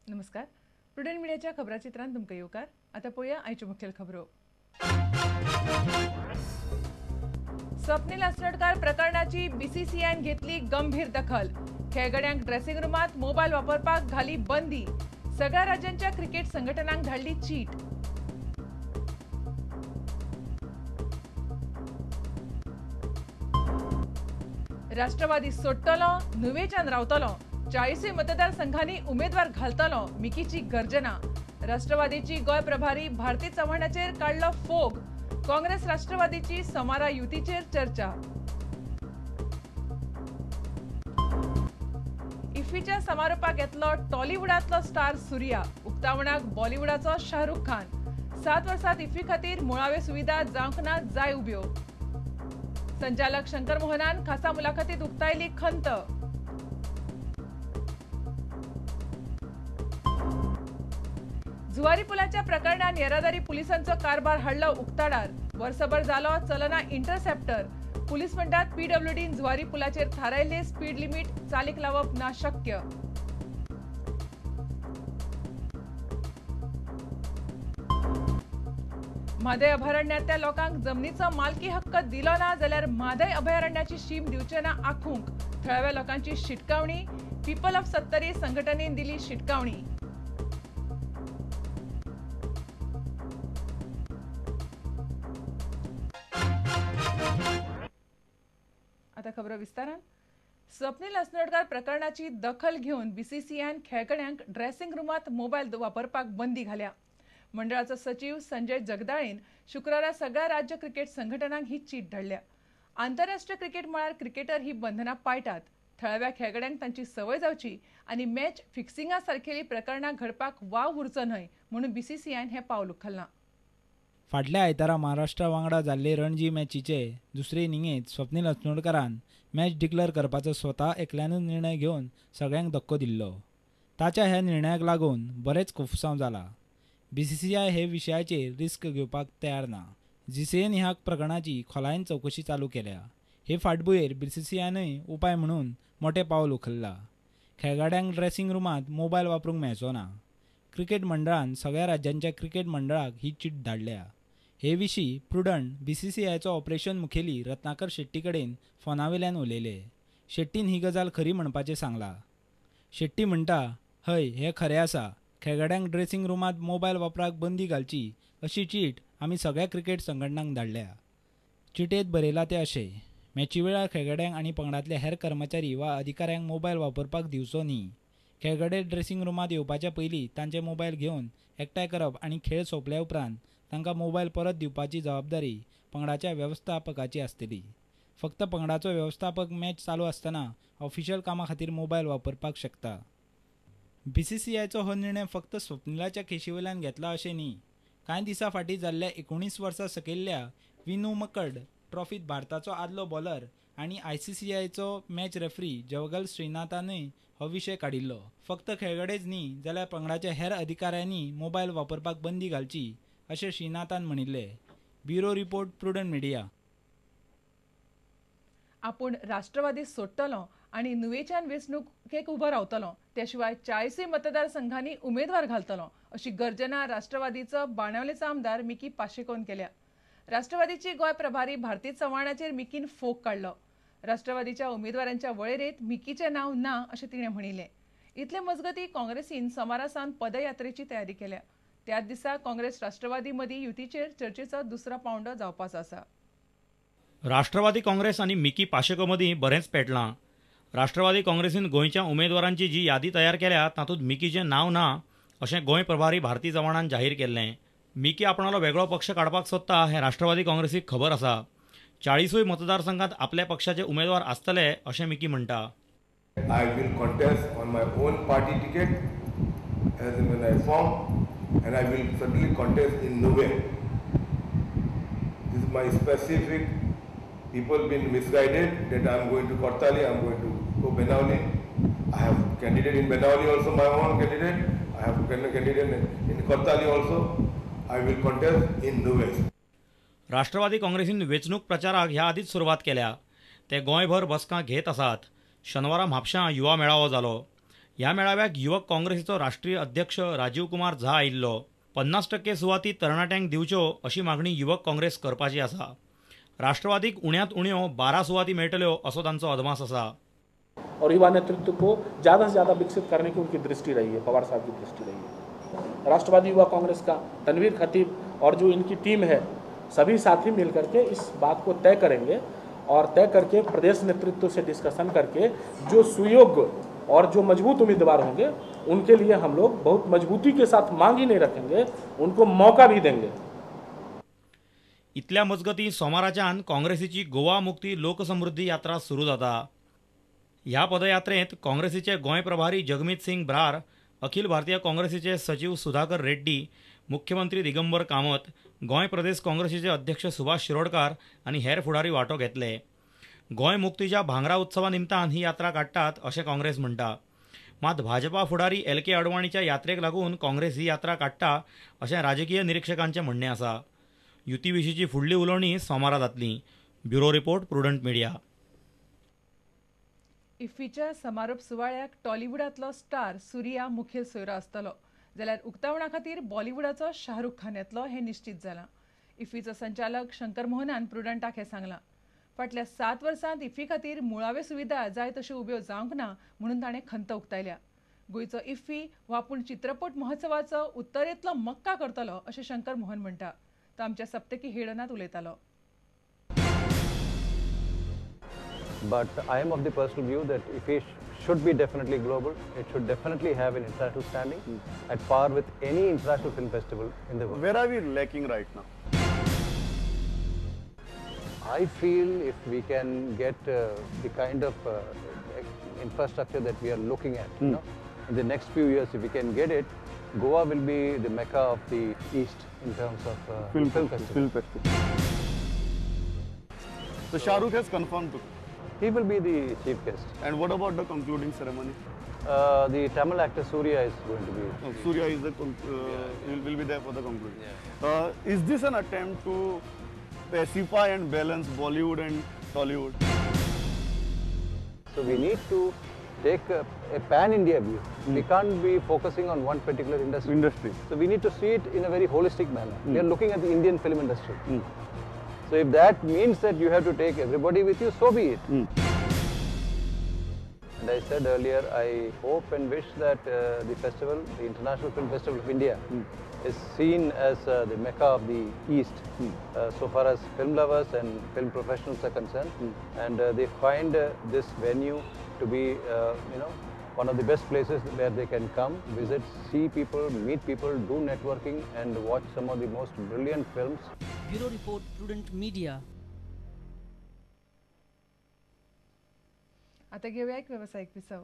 नमस्कार, प्रुडंट मीडियाच्या खबराचित्रांत तुमकां येवकार. आतां पळोवया आयच्यो मुखेल खबरो. स्वप्नील अस्नोडकार प्रकरणाची बीसीसीआयन घेतली गंभीर दखल. खेळगड्यांक ड्रेसिंग रुमांत मोबायल वापरपाक घाली बंदी. सगळ्या राज्यांच्या क्रिकेट संघटनांक धाडली चीट. राष्ट्रवादी सोडटलो, नुवेच्यान रावतलो. 40 मतदारसंघांनी उमेदवार घालतलो, मिकीची गर्जना. राष्ट्रवादीची गोंय प्रभारी भारती चव्हाणाचेर काडलो फोग. काँग्रेस राष्ट्रवादीची सोमारा युतीचेर चर्चा. इफ्फीच्या समारोपाक येतलो टॉलिवूडांतलो स्टार सूर्या. उक्तावणाक बॉलिवूडाचो शाहरुख खान. 7 वर्सांत इफ्फी खातीर मुळाव्यो सुविधा जावंक ना जाय उब्यो. संचालक शंकर मोहनान खासा मुलाखतीत उक्तायली खंत. जुवारी पुलाच्या प्रकरणात येरादारी पुलिसांचो कारभार हाडलो उक्ताडार. वर्सभर जालो चलना इंटरसेप्टर. पुलीस म्हणटात पीडब्ल्यूडीन जुवारी पुलाचेर थारायल्ले स्पीड लिमीट चालीक लावप ना शक्य. म्हादय अभयारण्यांतल्या लोकांक जमनीचो मालकी हक्क दिलो ना जाल्यार म्हादय अभयारण्याची शीम दिवचे ना आखूंक. थळाव्या लोकांची शिटकावणी. पीपल ऑफ सत्तरी संघटनेन दिली शिटकावणी. आता खबर विस्तारान. स्वप्नील अस्नोडकार प्रकरणाची दखल घेवन बीसीसीआयन खेळगड्यांक ड्रेसिंग रुमांत मोबायल वापरपाक बंदी घाल्या. मंडळाचो सचीव संजय जगदाळेन शुक्रारा सगळ्या राज्य क्रिकेट संघटनांक ही चीट धाडल्या. आंतरराष्ट्रीय क्रिकेट मळार क्रिकेटर ही बंधनां पाळटात. थळाव्या खेळगड्यांक तांची संवय जावची आनी मॅच फिक्सिंगा सारकेली प्रकरणां घडपाक वाव उरचो न्हय म्हणून बीसीसीआयन हें पावल उखल्लां. फाटल्या आयतारा महाराष्ट्रा वांगडा जाल्ले रणजी मॅचीचे दुसरे इनिंगेंत स्वप्नील अस्नोडकारान मॅच डिक्लेअर करपाचो स्वता एकल्यानूच निर्णय घेवन सगळ्यांक धक्को दिल्लो. ताच्या ह्या निर्णयाक लागून बरेंच कोफसांव जाला. बीसीसीआय हे विशयाचेर रिस्क घेवपाक तयार ना. जीसीएन ह्या प्रकरणाची खोलायेन चवकशी चालू केल्या. हे फाटभुंयेर बीसीसीआयनूय उपाय म्हणून मोठें पावल उखल्लां. खेळगड्यांक ड्रेसिंग रुमांत मोबायल वापरूंक मेळचो ना. क्रिकेट मंडळान सगळ्या राज्यांच्या क्रिकेट मंडळाक ही चीट धाडल्या. हे विशीं प्रुडंट बीसीसीआयचो ऑपरेशन मुखेली रत्नाकर शेट्टी कडेन फोनावेल्यान उलयले. शेट्टीन ही गजाल खरी म्हणपाचें सांगलां. शेट्टी म्हणटा, हय, हें खरें आसा. खेळगड्यांक ड्रेसिंग रुमांत मोबायल वापराक बंदी घालची अशी चीट आमी सगळ्या क्रिकेट संघटनांक धाडल्या. चिटयेंत बरयलां तें अशें: मॅची वेळार खेळगड्यांक आनी पंगडांतले हेर कर्मचारी वा अधिकाऱ्यांक मोबायल वापरपाक दिवचो न्ही. खेळगडे ड्रेसिंग रुमांत येवपाच्या पयलीं तांचे मोबायल घेवन एकठांय करप आनी खेळ सोंपल्या उपरांत तांकां मोबायल परत दिवपाची जबाबदारी पंगडाच्या वेवस्थापकाची आसतली. फक्त पंगडाचो वेवस्थापक मॅच चालू आसतना ऑफिशियल कामा खातीर मोबायल वापरपाक शकता. बीसीसीआयचो हो निर्णय फक्त स्वप्नीलाच्या केशीवयल्यान घेतला अशें न्ही. कांय दिसां फाटीं जाल्ल्या 19 वर्सां सकयल्ल्या विनू मकड ट्रॉफींत भारताचो आदलो बॉलर आनी आयसीसीआयचो मॅच रेफ्री जवगल श्रीनाथानूय हो विशय काडिल्लो. फक्त खेळगडेच न्ही जाल्यार पंगडाच्या हेर अधिकाऱ्यांनी मोबायल वापरपाक बंदी घालची अशें श्रीनाथान म्हणिल्लें. Bureau report, Prudent Media. आपूण राष्ट्रवादी सोडटलो आनी नुवेच्यान वेंचणुकेक उबो रावतलो, त्या शिवाय 40 मतदारसंघांनी उमेदवार घालतलो अशी गर्जना राष्ट्रवादीचो बाणावलेचो आमदार मिकी पाशेकोन केल्या. राष्ट्रवादीची गोंय प्रभारी भारती चव्हाणाचेर मिकीन फोग काडलो. राष्ट्रवादीच्या उमेदवारांच्या वळेरेंत मिकीचें नांव ना अशें तिणें म्हणिल्लें. इतले मजगतीं काँग्रेसीन सोमारा सावन पदयात्रेची तयारी केल्या. त्याच दिसा काँग्रेस राष्ट्रवादी मदीं युतीचेर चर्चेचो दुसरो पावंडो जावपाचो आसा. राष्ट्रवादी काँग्रेस आनी मिकी पाशेको मदीं बरेंच पेटलां. राष्ट्रवादी काँग्रेसीन गोंयच्या उमेदवारांची जी यादी तयार केल्या तातूंत मिकीचें नांव ना अशें गोंय प्रभारी भारती चव्हाणान जाहीर केल्लें. मिकी आपणालो वेगळो पक्ष काडपाक सोदता हें राष्ट्रवादी काँग्रेसीक खबर आसा. 40 मतदारसंघात आपल्या पक्षाचे उमेदवार आसतले अशें मिकी म्हणटा. I will contest on my own party ticket as and when I form, and I will certainly contest in Nuvem. This is my specific. People been misguided that I am going to Cortalim, I am going to go Benaulim. I have candidate in Benaulim also, my own candidate. I have candidate in Cortalim also. I will contest in Nuvem. राष्ट्रवादी काँग्रेसीन वेंचणूक प्रचाराक ह्या आदींच सुरवात केल्या. ते गोंयभर बसकां घेत आसात. शनवारा म्हापशां युवा मेळावो जालो. ह्या मेळाव्याक युवक काँग्रेसीचो राष्ट्रीय अध्यक्ष राजीव कुमार झा आयिल्लो. 50% सुवाती तरणाट्यांक दिवच्यो अशी मागणी युवक काँग्रेस करपाची आसा. राष्ट्रवादीक उण्यांत उण्यो 12 सुवाती मेळटल्यो असो तांचो अदमास आसा. और युवा नेतृत्व को ज़्यादा से ज़्यादा विकसित करने की उनकी दृष्टि रही है, पवार साहब की दृष्टि रही है. राष्ट्रवादी युवा कांग्रेस का तनवीर खतीब और जो इनकी टीम है, सभी साथी मिल करके इस बात को तय करेंगे और तय करके प्रदेश नेतृत्व से डिस्कशन करके जो सुयोग्य और जो मजबूत उम्मीदवार होंगे उनके लिए हम लोग बहुत मजबूती के साथ मांग ही नहीं रखेंगे, उनको मौका भी देंगे. इतल्या मजगती सोमाराच्यान काँग्रेसीची गोवा मुक्ती लोकसमृद्धी यात्रा सुरू जाता. ह्या पदयात्रेंत काँग्रेसीचे गोंय प्रभारी जगमीत सिंग ब्रार, अखिल भारतीय काँग्रेसीचे सचिव सुधाकर रेड्डी, मुख्यमंत्री दिगंबर कामत, गोंय प्रदेश काँग्रेसीचे अध्यक्ष सुभाष शिरोडकार आनी हेर फुडारी वांटो घेतले. गोंय मुक्तीच्या भांगरा उत्सवा निमतान ही यात्रा काडटात अशें काँग्रेस म्हणटा. मात भाजपा फुडारी एल के अडवाणीच्या यात्रेक लागून काँग्रेस ही यात्रा काडटा अशें राजकीय निरिक्षकांचें म्हणणें आसा. युती विशींची फुडली उलोवणी सोमारा जातली. Bureau report, Prudent Media. इफ्फीच्या समारोप सुवाळ्याक टॉलिवूडांतलो स्टार सूर्या मुखेल सोयरो आसतलो, जाल्यार उक्तावणा खातीर बॉलिवूडाचो शाहरुख खान येतलो हें निश्चित जालां. इफ्फीचो संचालक शंकर मोहनान प्रुडंटाक हें सांगलां. फाटल्या 7 वर्सांत इफ्फी खातीर मुळाव्यो सुविधा जाय तश्यो उब्यो जावंक ना म्हणून ताणें खंत उक्तायल्या. गोंयचो इफ्फी हो आपूण चित्रपट महोत्सवाचो उत्तरेंतलो मक्का करतलो अशें शंकर मोहन म्हणटा. तो आमच्या सप्तकी हेडनात उलयतालो. But I am of the personal view that IFFI should be definitely global. It should definitely have an international standing at par with any international film festival in the world. Where are we lacking right now? I feel if we can get the kind of infrastructure that we are looking at, you know, in the next few years, if we can get it, Goa will be the mecca of the East in terms of film festival. Film festival. So Shah Rukh has confirmed to. He will be the chief guest. And what about the concluding ceremony? The Tamil actor Surya is going to be. Oh, Surya is the will be there for the concluding. Yeah. Is this an attempt to pacify and balance Bollywood and Tollywood? So we need to take a pan-India view. We can't be focusing on one particular industry. So we need to see it in a very holistic manner. We are looking at the Indian film industry. So if that means that you have to take everybody with you, so be it. And I said earlier, I hope and wish that the festival, the International Film Festival of India, is seen as the mecca of the East, so far as film lovers and film professionals are concerned. And they find this venue to be, you know, one of the best places where they can come, visit, see people, meet people, do networking, and watch some of the most brilliant films. Bureau Report, Prudent Media. आता घेऊया एक व्यावसायिक विसव.